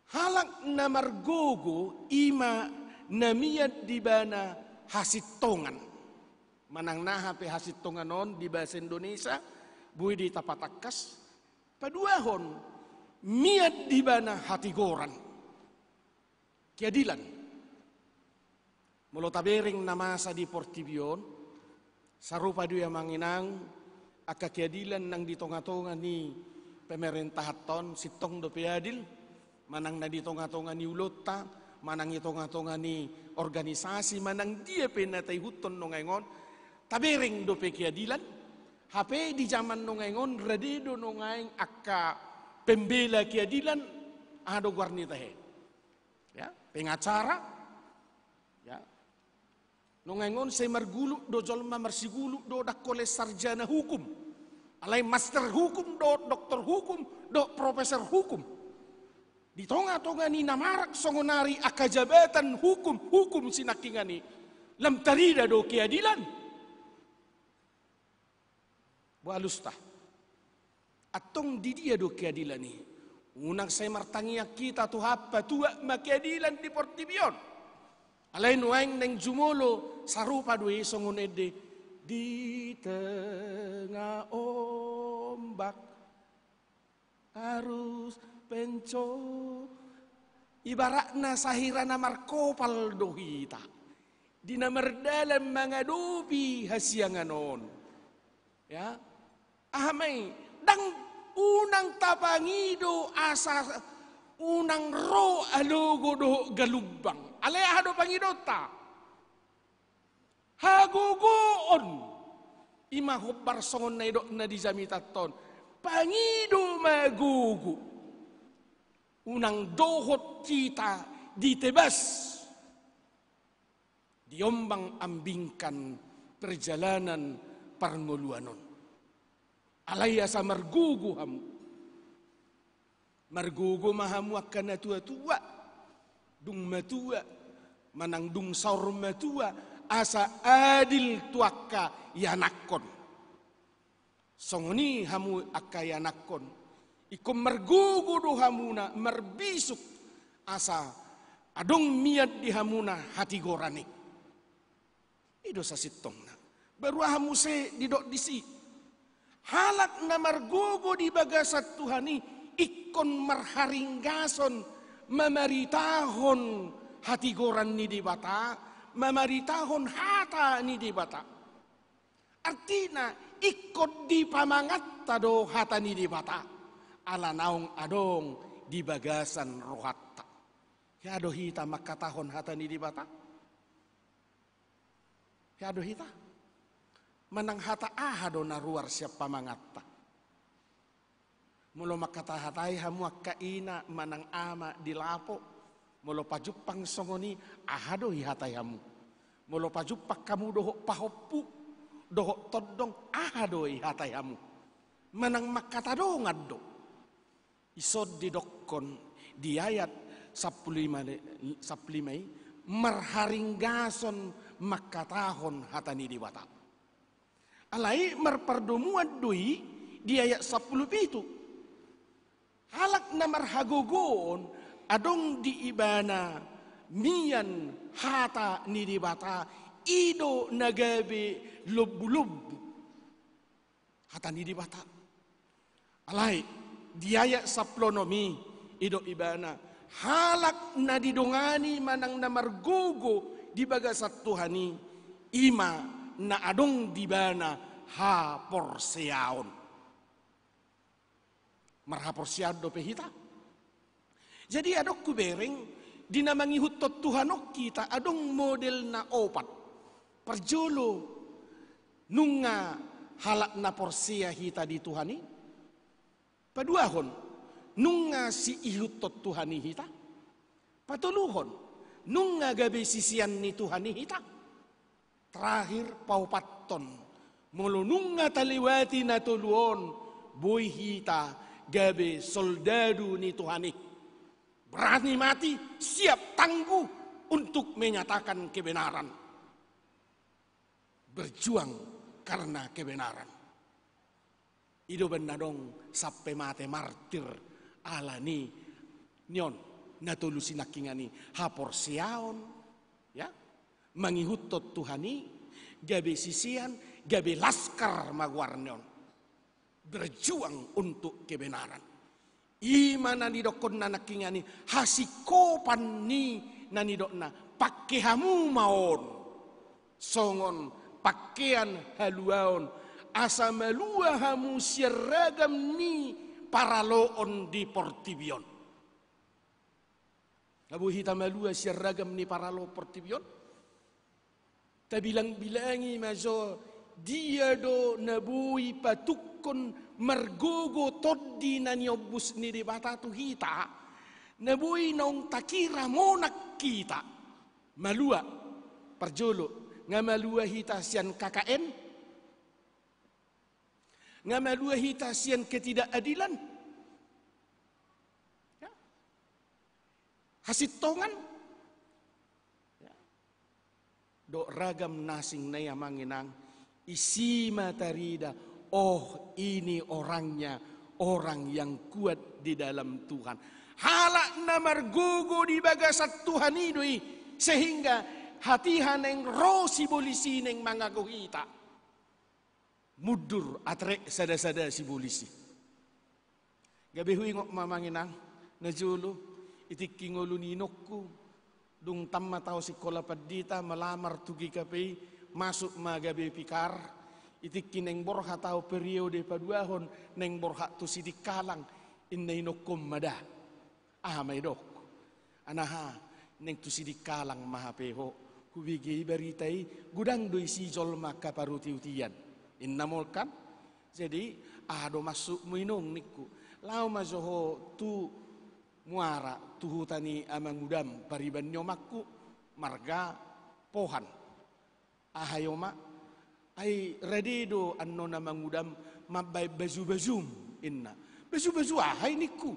Halak na margogo i ma na mian di ibana hasintongan. Manang naha pe hasintongan on di bahasa Indonesia, boi do i tapatangkas. Paduahon, mian di ibana hatigoran. Keadilan. Molo tabereng na masa di portibi on, sarupa do i amang inang, angka keadilan nang di tonga-tonga ni pemerentahanta on, sintong dope adil, manang na di tonga-tonga ni ulaonta, manang di tonga-tonga ni organisasi, manang dia pe na taihuthon nuaeng on, tabereng dope keadilan, hape di jaman nuaeng on, rade do nuaeng angka pembela keadilan, aha do goar ni tahe? Ya, pengacara. Ya. Nunga on sai marguluk do jolma, marsiguluk do, dang holan sarjana hukum. Alai master hukum do, doktor hukum do, profesor hukum. Di tonga-tonga ni na marak songonari angka jabatan hukum, hukum sinangkingan i, lam tarida do keadilan? Boha alusta? Antong di dia do keadilan i? Unang sai martangiang hita tu hapa, tuat ma keadilan di portibi on. Alai nuaeng naeng jumolo sarupa do i songon ende di tengah ombak arus penco. Ibaratna sahira na markopal do hita di na mardalan mangadopi hasiangan on. Ya, aha ma i? Dang unang tapangido asa unang ro alogo dohot galumbang. Alai aha do pangidonta? Hagogoon. I ma hombar songon na nidokna di jamitanta on. Pangido ma gogo. Unang dohot hita ditebas diombang-ambingkan perjalanan parngoluan on. Alai asa margogo hamu. Margogo ma hamu angka na tua-tua, dung matua, manang dung saur matua, asa adil tu angka ianakhon. Songon i hamu angka ianakhon, ingkon margogo do hamuna marbisuk, asa adong mian di hamuna hatigoran i. I do sasintongna. Baru aha muse didok disi? Halak na margogo di bagasan Tuhan i ingkon marharinggason mamaritahon hatigoran ni Debata, mamaritahon hata ni Debata. Artina, ingkon dipamanganta do hata ni Debata, ala naung adong di bagasan rohanta. Hea do hita mangkatahon hata ni Debata? Hea do hita? Manang hata aha do na ruar sian pamanganta? Molo mangkatahatai hamu angka ina manang ama di lapo, molo pajumpang songon i, aha do ihatai hamu? Molo pajumpang hamu dohot pahompu dohot tondong, aha do ihatai hamu? Manang mangkatadongan do. Ison didokkon di ayat sampulu lima le-, sampulu lima i, marharinggason mangkatahon hata ni Debata. Alai marpardomuan do i di ayat sampulu pitu. Halak na marhagogoon adong di ibana mian hata ni Debata, i do na gabe lombu-lombu. Hata ni Debata. Alai, di ayat sampulu onom i, didok ibana, halak na didongani manang na margogo di bagasan Tuhan i, i ma na adong di ibana haporseaon. Marhaporseaon dope hita? Jadi adong hubereng, di na mangihuthon Tuhan on hita adong model na opat. Parjolo, nunga halak na porsea hita di Tuhan i. Paduahon, nunga siihuthon Tuhan i hita. Patoluhon, nunga gabe sisean ni Tuhan i hita. Terakhir, paopathon, molo nunga talewati na tolu on, boi hita gabe soldadu ni Tuhan i. Berani mati, siap tangguh untuk menyatakan kebenaran. Berjuang karena kebenaran. I do umbahen na adong sampe mate martir ala ni, ni on, na tolu sinangkingan i, haporseaon, ya, mangihuthon Tuhan i, gabe sisean, gabe laskar ma goarna on. Berjuang untuk kebenaran. I ma na nidokkonna nangkingan i, hasingkopan ni na nidokna, pangke hamu ma on songon pangkean haluaon, asa malua hamu sian ragam ni paraloon di portibi on. Nga boi hita malua sian ragam ni paraloon portibi on? Tabilang-bilangi ma jo Dia do na boi patungkon margogo tondi na niombus ni Debata tu hita, na boi naung takira monang hita? Malua, parjolo, nga malua hita sian K K N? Nga malua hita sian ketidakadilan? Ya. Hasintongan? Ya. Dohot ragam na asing na i, amang inang, disi ma tarida, oh, ini orangnya, orang yang kuat di dalam Tuhan. Halak na margogo di bagasan Tuhan i do i, sehingga hatiha naeng ro sibolis i naeng mangago hita. Mundur atrek sada-sada sibolis i. Gabe huingot ma, amang inang, na jolo, i tingki ngolu ni inongku, dung tammat au sikola pandita, melamar tu G K P I, masuk ma gabe pikar, i tingki naeng borhat au periode paduahon, naeng borhat tu Sidikalang, inna inongku, on ma da. Aha ma idok? Anaha, naeng tu Sidikalang ma hape ho, hubege i barita i, godang do disi jolma angka parutiutian. Inna mol kan? Jadi, aha do maksudmu, inong, ningku. Laho ma jo ho tu Muara, tu huta ni amangudam, pariban ni omakku, marga Pohan. Aha i, oma? Ai rade do annon amangudam mambaen bajubajum, inna. Bajubaju aha i, ningku.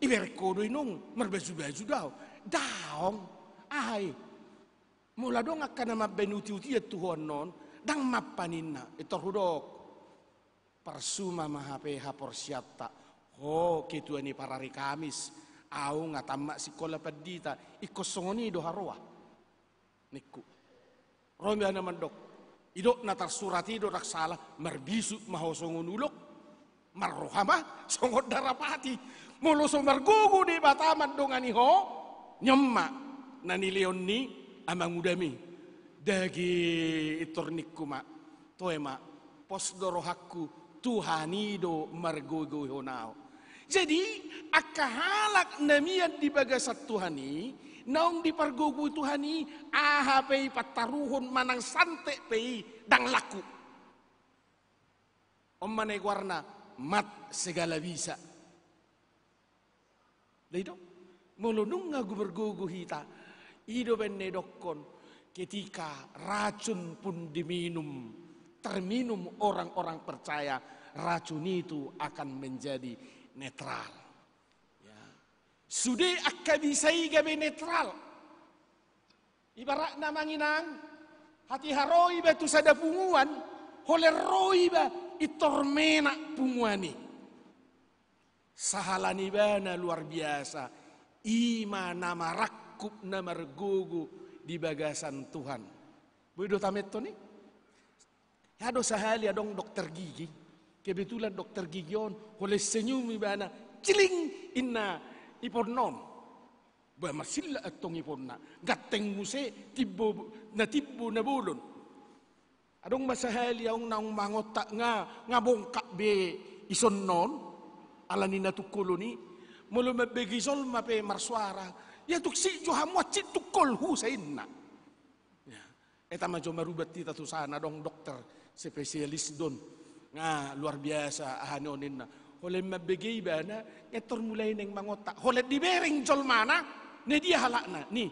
Ibereng ho do, inong, marbajubaju do au. Daong. Aha i? Molo adong angka na mambaen utiutian tu ho annon, ndang mampan, inna. Pintor hudok, parsuma ma hape haporseaonta. Ho ketua ni parari Kamis, au nga tammat sikola pandita, ingkon songon i do haroa, ningku. Ro ma ibana mandok, idok na tarsurat i do ndang sala, marbisuk ma ho songon ulok, marroha ma songon darapati. Molo so margogo Debata mandongani ho, nion ma na nilehon ni amangudam i. Dagi, pintor ningku ma, toe ma, pos do rohangku, Tuhan i do margogoihon au. Jadi, angka halak na mian di bagasan Tuhan i, naung dipargogoi Tuhan i, aha pe i pantaruhon manang santet pe i, ndang laku. On ma na i goarna mat segala bisa. Lah i do, molo nunga margogo hita, i do baen na idokkon, ketika racun pun diminum, terminum orang-orang percaya, racun itu akan menjadi netral. Ya. Sude angka bisa i gabe netral. Ibaratna, amang inang, hatiha ro iba tu sada punguan, holan ro iba, pintor menak punguan i. Sahala ni ibana luar biasa, i ma na marangkup na margogo di bagasan Tuhan. Boi do tamentoni? Aha do, sahali adong dokter gigi. Kebetulan dokter gigi on, holan senyum ibana, ciling, inna iponna on. Ba, marsilla antong iponna. Ganteng muse, timbo, na timbo na bolon. Adong ma sahali ahu naung mangontak nga, nga bongkak be isonna on, ala ni na tungkolon i, molo mambege jolma pe marsoara, ia tung sik jo hamu, hansit tungkolhu, sai inna. Ya. Eta ma jo marubat hita tu sana, adong dokter spesialis do on. Nga luar biasa, aha ni on, inna. Holan mambege ibana, pintor mulai naeng mangontak. Holan dibereng jolmana, na dia halakna, ni.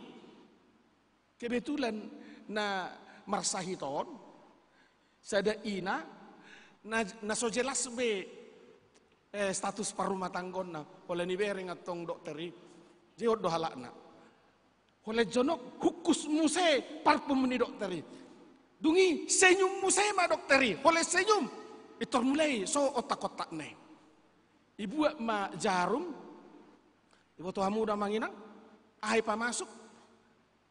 Kebetulan na marsahit on, sada ina, na, na so jelas be, eh, status parrumatanggaonna, holan dibereng antong dokter i, jehon do halakna. Holan jonok, hungkus muse parfum ni dokter i. Dung i, senyum muse ma dokter i, holan senyum. Pintor mulai, so ontak-ontakna i. Ibuat ma jarum, iboto hamu do, amang inang, aha i pamasuk.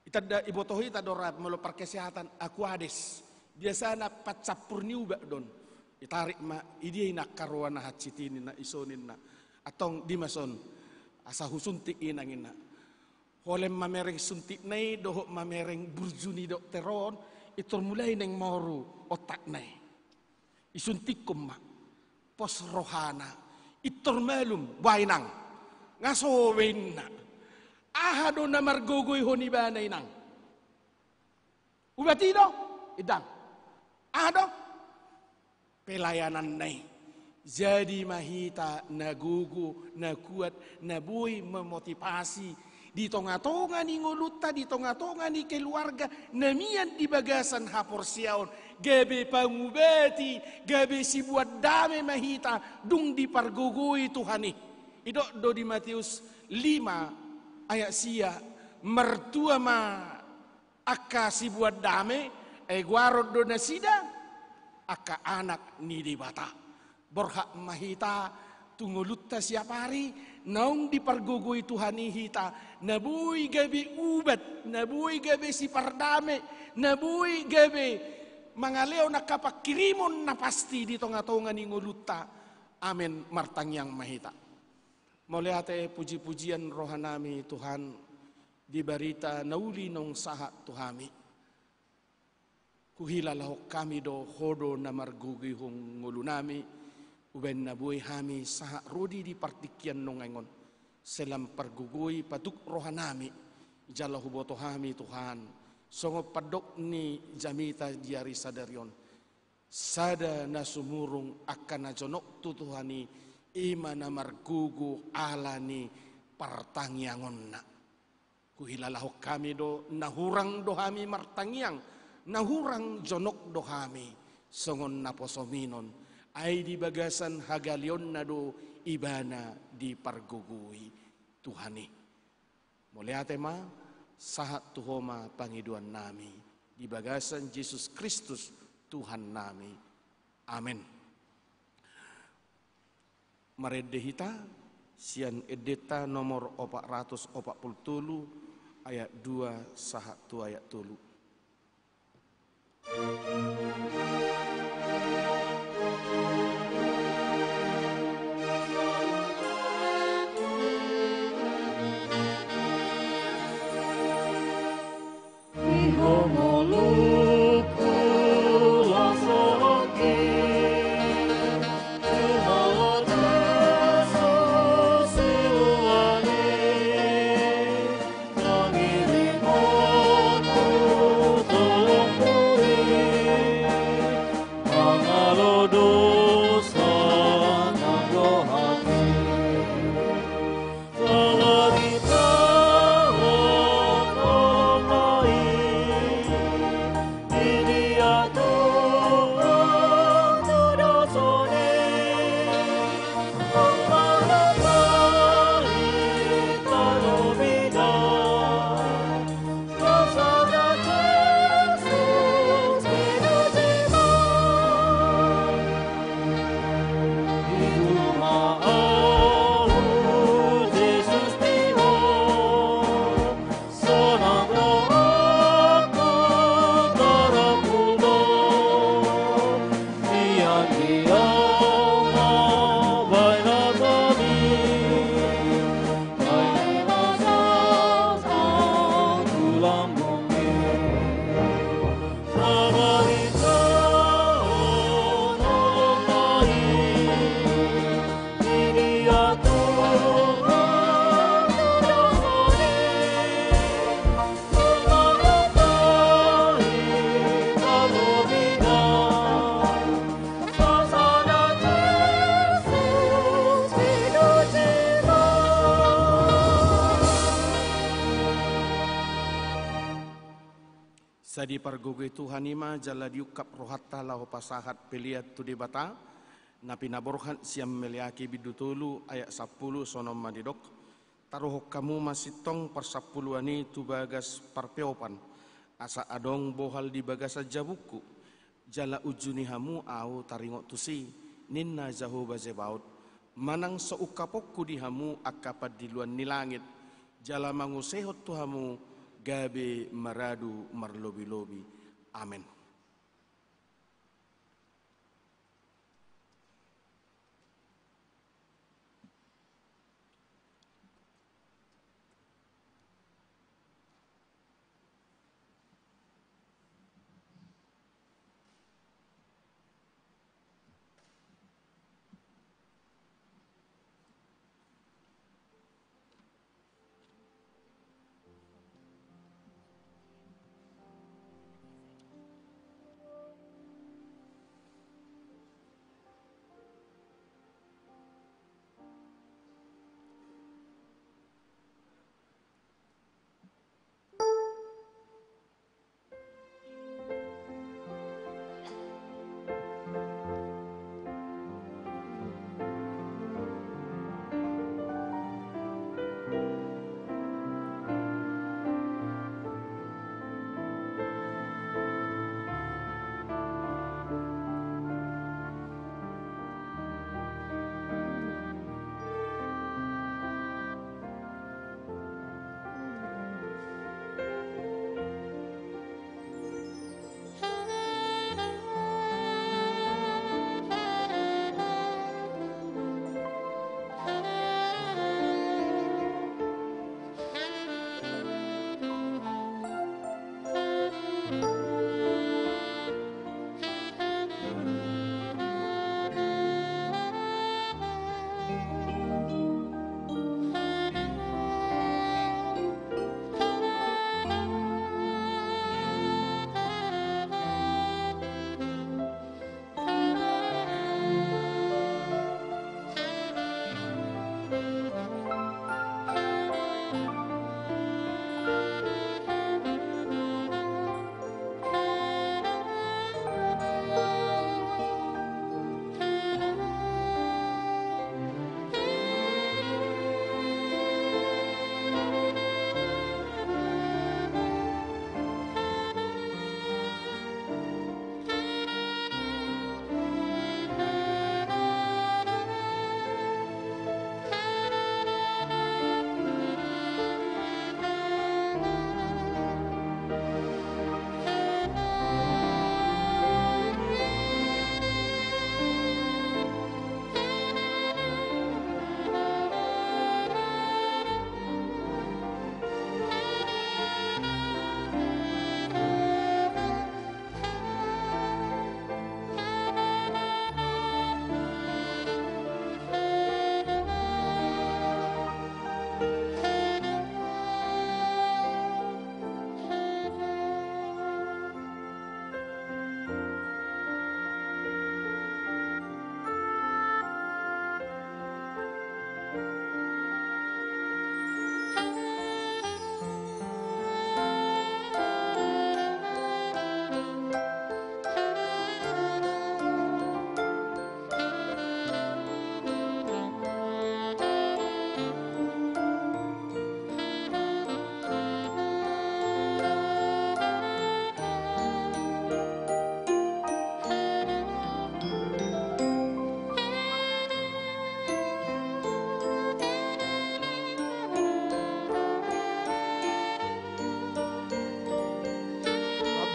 Itanda, iboto hita do rap molo parkesehatan, Aquades. Biasana pancampur ni ubat do on. Itarik ma, i dia, inna, angka roa na hansit i, ninna, ison, inna. Antong di ma son, asa husuntik, inang, inna. Holan mamereng suntikna i dohot mamereng burju ni dokter on, pintor mulai naeng moru ontakna i. Isuntikkon ma. Pos rohana. Pintor malum, boha, inang? Nga so be, inna. Aha do na margogoihon ibana, inang? Ubat i do? Ndang. Aha do? pelayananna i. Jadi ma hita na gogo, na kuat, na boi memotivasi di tonga-tonga ni ngolunta, di tonga-tonga ni keluarga, na mian di bagasan haporseaon, gabe pangubati, gabe sibuat dame ma hita, dung dipargogoi Tuhan i. Didok do di Matius lima ayat sia, martua ma angka sibuat dame, ai goaron do nasida angka anak ni Debata. Borhat ma hita tu ngolunta siap ari, naung dipargogoi Tuhan i hita, na boi gabe ubat, na boi gabe sipardame, na boi gabe mangalehon angka panghirimon na pasti di tonga-tonga ni ngolunta. Amen. Martangiang ma hita. Mauliate, puji-pujian rohanami Tuhan, di barita na uli naung sahat tu hami. Huhilalahon hami do Ho do na margogoihon ngolunami, umbahen na boi hami sahat ro di partingkian nuaeng on. Sai lam pargogoi patuk rohanami, jala huboto hami Tuhan, songon pandok ni jamita di ari sadari on. Sada na sumurung angka na jonok tu Tuhan i, i ma na margogo ala ni partangiangonna. Huhilalahon hami do, na hurang do hami martangiang, na hurang jonok do hami, songon naposomi on, ai di bagasan hagaleonna do ibana dipargogoi Tuhan i. Mauliate ma, sahat tu Ho ma pangidoannami, di bagasan Jesus Kristus Tuhannami. Amen. Marende hita sian endenta nomor opat ratus opat pulu tolu, ayat dua sahat tu ayat tolu. Sai dipargogoi Tuhan i ma jala diungkap rohanta laho pasahat pelean tu Debata, na pinaborhat sian Meleaki bindu tolu ayat sampulu, songon on ma didok: Taruhon hamu ma sintong parsampuluan i tu bagas parpeopan, asa adong bohal di bagasan jabungku, jala unjuni hamu ahu taringot tusi, ninna Jahowa Zebaot, manang so ungkaponku di hamu angka pandiluan ni langit, jala mangusehon tu hamu gabe maradu marlobi-lobi. Amen.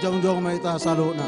Jongjong ma hita saluhutna.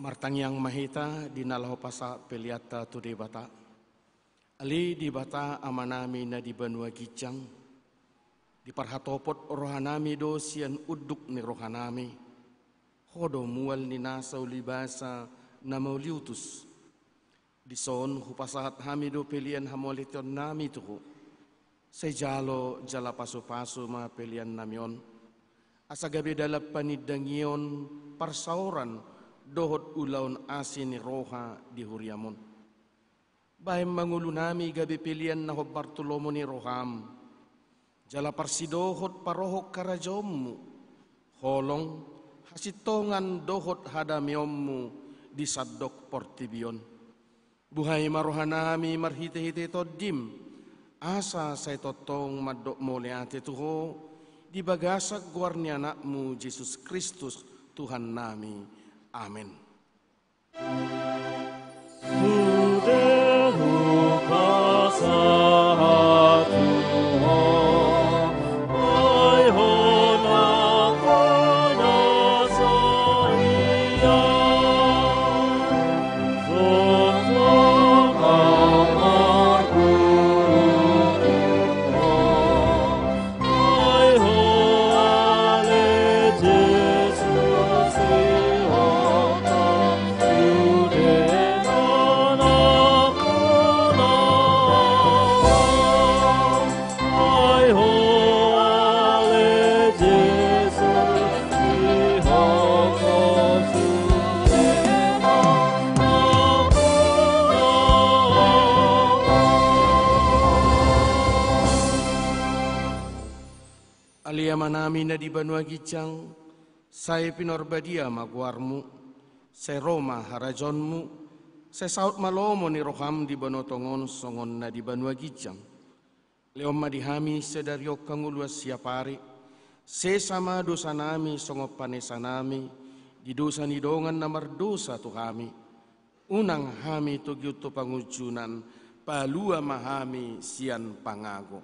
Martangiang ma hita di na laho pasahat peleanta tu Debata. Ale Debata Amanami na di banua ginjang, diparhatopot rohanami do sian unduk ni rohanami. Ho do mual ni nasa ulibasa na mauliutus. Dison hupasahat hami do pelean hamauliatennami tu Ho. Sai jalo jala pasupasu ma peleannami on, asa gabe dalan panindangion, parsaoran dohot ulaon asi ni roha di huriam on. Bahen ma ngolunami gabe pelean na hombar tu lomo ni roham, jala parsidohot parohon harajaonmu, holong, hasintongan dohot hadameonmu di sandok portibi on. Buhai ma rohanami marhitehite Tondim, asa sai tongtong mandok mauliate tu Ho di bagasan goar ni Anakmu Jesus Kristus Tuhannami. Amen. Sude hupasahat tu Ho, ai Ho na panasahian, jongjong ma hupasahat tu Ho. Ai Ho ale Jesus, ihot ma sudena na panasahian. Ai Ho ale Jesus, ihot ma sudena na panasahian. Ale Amanami na di banua ginjang, sai pinarbadia ma goarmu, sai ro ma harajaonmu, sai saut ma lomo ni roham di banua tonga on songon na di banua ginjang. Lehon ma di hami sadari on hangoluan siapari, sesa ma dosanami songon panesanami di dosa ni dongan na mardosa tu hami. Unang hami togihon tu pangunjunan, palua ma hami sian pangago.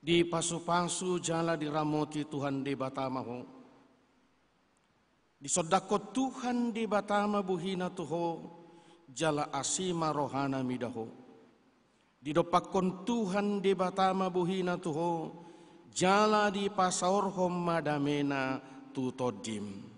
Dipasupasu jala diramoti Tuhan Debata ma ho. Disondangkon Tuhan Debata ma bohina tu ho, jala asi ma rohana mida ho. Didompakkon Tuhan Debata ma bohina tu ho, jala dipasaorhon ma damena tu tondim.